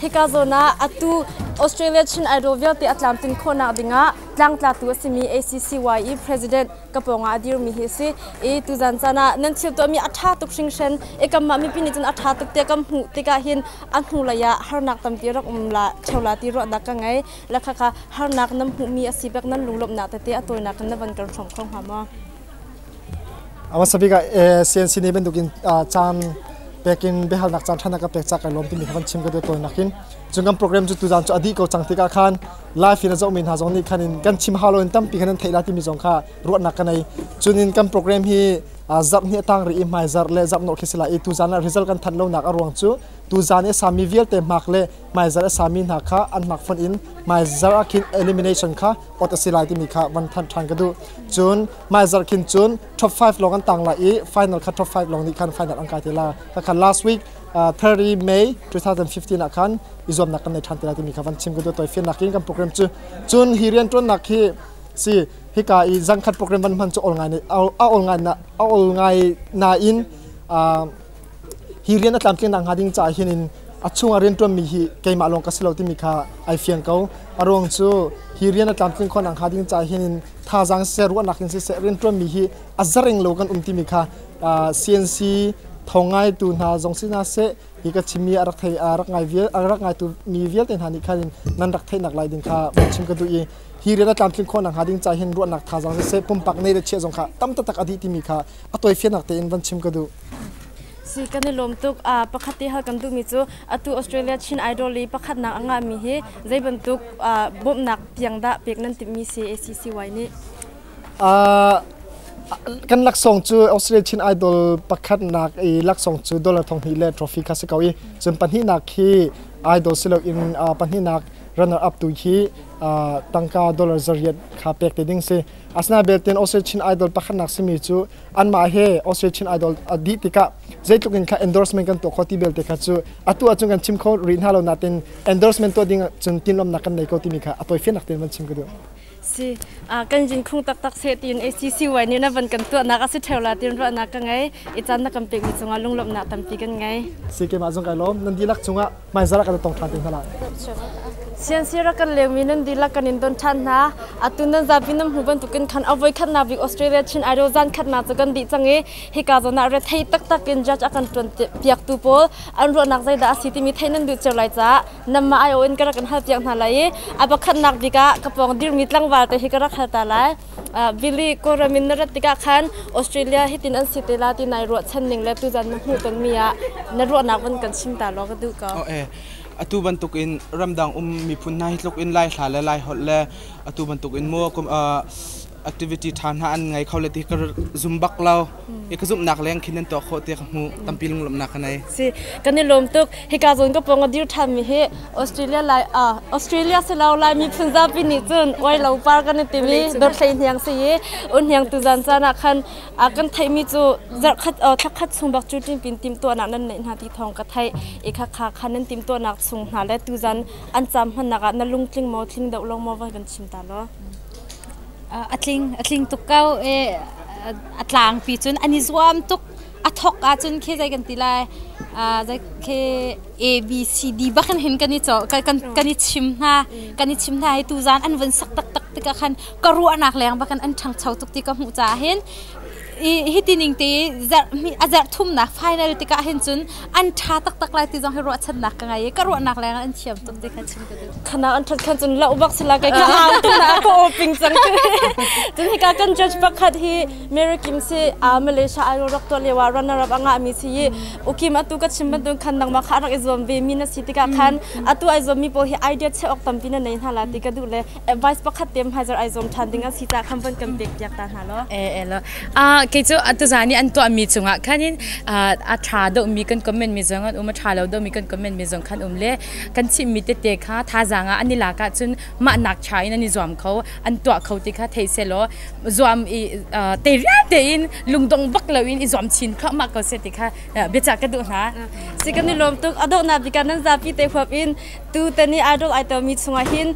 Hika zawn ah atu Australia Chin Idol vialte a tlamtlin khawhnak dingah tlangtlatu a simi ACCY i President ka pawngah a dirmi hi a si. I tuzan caan ah nan thil tuahmi a ṭha tuk hringhran i kanmah mipi nih cun a ṭha tuk tiah kan hmuh tikah hin a hnulei ah harnak tampi rak um la ṭheo la ti ruahnak ka ngei. Le khakha harnak nan hmuhmi a si bek nan lunglawmhnak tete a tawinak in na van kan hrawm kho hnga maw? Hmasa bik ah CNC nih bantukin caan pekin biahalnak caan ṭhanak ka pek ca kai lawm timi kha van chim ka duh tawinak in. Cun kan program cu tuzaan cu a dih ko cang tikah khan live in a zohmi hna zong nih khan in kan chim hau loin tampi khan an theih lai timi zong kha ruahnak ka nei. Cun in kan program hi zarh hnih a tang rih i hmaizarh le zarh nawh khi si lai i tuzaan ah result kan thanh lonak a ruang cu tuzaan i a sami vialte hmak le hmaizarh a sami hna kha an hmak fonh in hmaizarh ah khin elimination kha ot a si lai timi kha van thanh ṭhan ka duh. Cun hmaizarh khin cun top 5 lawng an tang lai i final kha top 5 lawng nih khan final an kai te la. Kha last week 30 May 2015 ah khan i zuamnak kan nei ṭhan te lai timi kha van chim ka duh. Toi fiannak in kan program cu. Cun hi rianṭuannak hi si hika i zangkhat program van hman cu ol ngai a ol ngai na a ol ngai nain hi rian a tlamtling nak hnga ding caah hin in a chungah rianṭuanmi hi keimah lawng ka si lo timi kha ai fiang ko. A ruang cu hi rian a tlamtling khawh nak hnga ding caah hin in thazaang siseh ruahnak in siseh rianṭuanmi hi a zaring lo kan um timi kha CNC thawng ngaitu hna zong si hna seh hi ka chimmi a rak thei a rak ngai vial a rak ngaitu mi vialte hna nih khan nan rak theihnak lai ding kha chim ka duh i hi rian a tlamtling khawh nak hnga ding caah hin ruahnak thazaang siseh pumpak nei le chiah zong kha tam taktak a dih timi kha a tawifiannak tein van chim ka duh. Si kan i lawm tuk. Pakhat te hal kan duhmi cu atu Australia Chin Idol i pakhatnak a ngahmi hi zei bantuk bawmhnak tiang dah pek nan timhmi si ACCY nih? Kan laksawng cu Australia Chin Idol pakhatnak i laksawng cu dollar 2000 le trophy kha si ko i cun pahnihnak hi idol si loin pahnihnak runner up tu hi tangka dollar 800 kha pek te ding si. Asinain belte Australia Chin Idol pakhatnak simi cu anmah he Australia Chin Idol a dih tikah zeitluk in kha endorsement kan tuah kho ti belte kha cu atu ahcun kan chim kho rih hna lo nain endorsement tuah ding cun tinlawmnak kan nei ko timi kha a tawifiannak tein van chim ka duh. Si kan jin khung taktak se tiin ACCY nih na van kan tuahnak a si theo la tin ruahnak ka ngei i caan na kan pekmi cungah lunglawmhnak tampi kan ngei. Si keimah zong kai lawm nan dihlak cungah hmaizarh ah kan tong ṭhan te hna lai. CNC rak kan lengmi nan dihlak kan in don ṭhan hna. Atu nan zapi nan hmu bantukin khan a voi khatnak bik Australia Chin Idol zan khatnak cu kan dih cang i hika zawn ah rethei taktak in judge a kan ṭuan piaktu pawl an ruahnak zeidah a si timi theih nan duh cio lai caah nanmah aiawh in ka rak in hal piak hna lai i a pakhatnak bik ah ka pawng dirmi tlangval te hi ka rak hal ta lai. Billy Kawlram in na rat tikah khan Australia hitin an si te la ti nai ruahchan ning le tuzan na hmuh tonmi ah na ruahnak van kan chim ta law ka duh ko. Oh, eh. Atu bantuk in ramdang um miphun hna hi tluk in Lai hla le Lai holh le atu bantuk in mu activity ṭha hna an ngei kho le ti ka zum bak lo. I ka zumhnak leng khin nan tuah khawh ti ka hmu tampi lunglawmhnak ka nei. Si kan i lawm tuk. Hika zawn ka pawng a dir ṭhanmi hi Australia lai Australia si lo Lai miphun zapi nih cun oi lo par kan i timi dawthlei hniang si i un hniang tu zan caan ah khan kan theihmi cu zarhkhat thlakhat chung bak cu ṭinpin timhtuahnak nan neih hna ti thawng ka theih i kha kha khan nan timhtuahnak chung hna le tuzan an cam hmannak ah na lungtling maw tling deuh lo maw van kan chim ta law. A tling a tling tuk ko e a tlangpi cun an i zuam tuk a thok ahcun khi zei kan ti lai zei khi A B C D bak in hin kan i kan kan i chim hna kan i chim hna hi tuzan an vun sak taktak tikah khan ka ruahnak leng bak in an ṭhangcho tuk ti ka hmuh caah hin hi ti ning te a zarh thumnak final tikah hin cun an ṭha taktak lai ti zong hi ruahchannak ka ngei i ka ruahnak leng an thiam tuk ti kha chim ka duh. Khana an ṭhat khan cun loh bak sila kai ka au tu na ka oping cang. Cun hika kan judge pakhat hi Mary Kim si Malaysia ai rak tuah lio ah runner up a ngahmi si i ukim atu ka chim bantuk khan nangmah kha rak i zuam ve mi na si tikah khan atu ai zuam mi pawl hi idea cheuh awk tampi na nei hna la ti ka duh le advice pakhat te hmaizar ai zuam ṭhan ding an si ca khan van kan pek piak ta hna law. E e lo. Kei cu tuzan i an tuahmi cungah khan in a ṭha deuhmi kan comment mi zong an um, a ṭha lo deuhmi kan comment mi zong khan um le kan chimhmi tete kha thazaang ah an i lak ahcun mah nak ṭha in an i zuam kho, an tuah kho ti kha thei sehlaw zuam i te rian tein lungdong bak loin i zuam chin thluahmah ko seh ti kha biacah ka duh hna. Si kan i lawm tuk. A donghnak bik ah nan zapi te huap in tu tani idol ai telmi chungah hin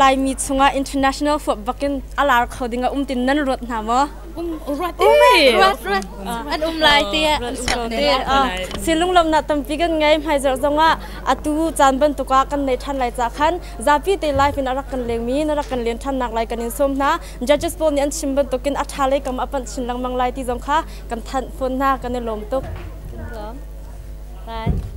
Laimi chungah international huap bakin a lar kho ding a um tin nan ruat hna maw? Ruat ruat ruat an um lai te an chuak te lai. Silung lomnak tampi kan ngei. Hmaizarh zongah atu caan bantuk ah kan nei ṭhan lai ca khan zapi te live in a rak kan lengmi na rak kan len ṭhannak lai kan in sawm hna. Judges pawl nih an chim bantukin a ṭha lei kam a panh chin lengmang lai ti zong kha kan thanh fawn hna. Kan i lawm tuk. Bye.